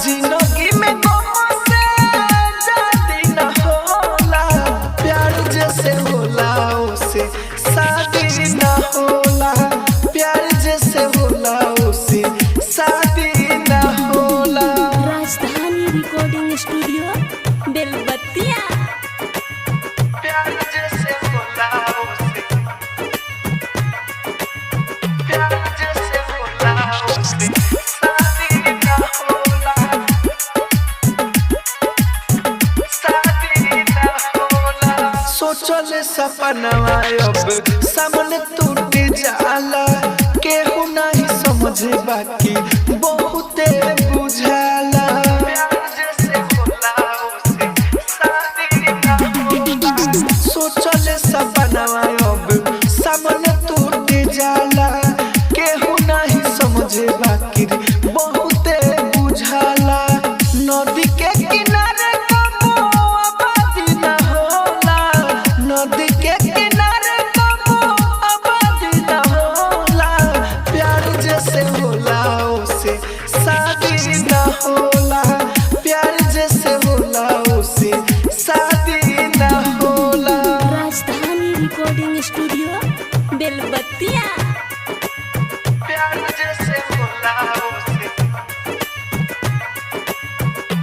जिंदगी में गम से आजादी न होला, प्यार जैसे होला उसे शादी न होला, प्यार जैसे होला उसे शादी न होला। राजधानी रिकॉर्डिंग स्टूडियो बेलबत्तिया। प्यार जैसे होला उसे, प्यार जैसे होला उसे शादी न होला, शादी न होला। सोचल सपनवा अब सामने टूट जाला, केहू नहीं समझे बाकी बहुते बुझाला। प्यार जैसे होला उसे शादी न होला। सोचल सपनवा अब सामने टूट जाला, केहू नहीं समझे बाकी बहुते बुझाला। नदी के किनारे कबो आबादी न होला, नदी के किनारे कबो आबादी न होला, प्यार जैसे होला उसे शादी न होला, प्यार जैसे होला उसे शादी न होला। राजधानी रिकॉर्डिंग स्टूडियो बेलबत्तिया। प्यार जैसे होला उसे,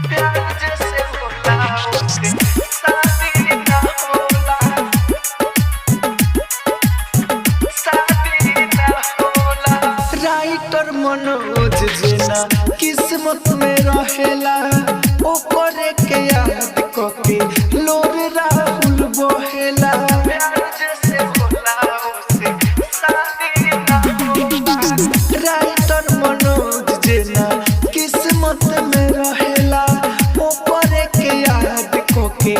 प्यार जैसे होला उसे शादी न होला, शादी न होला। राइटर मनोज जेना किस्मत में रहेला, ओकरे के याद कके लोर राहुल बहेला। प्यार जैसे होला उसे शादी न होला। राइटर मनोज जेना किस्मत में रहेला, ओकरे के याद कके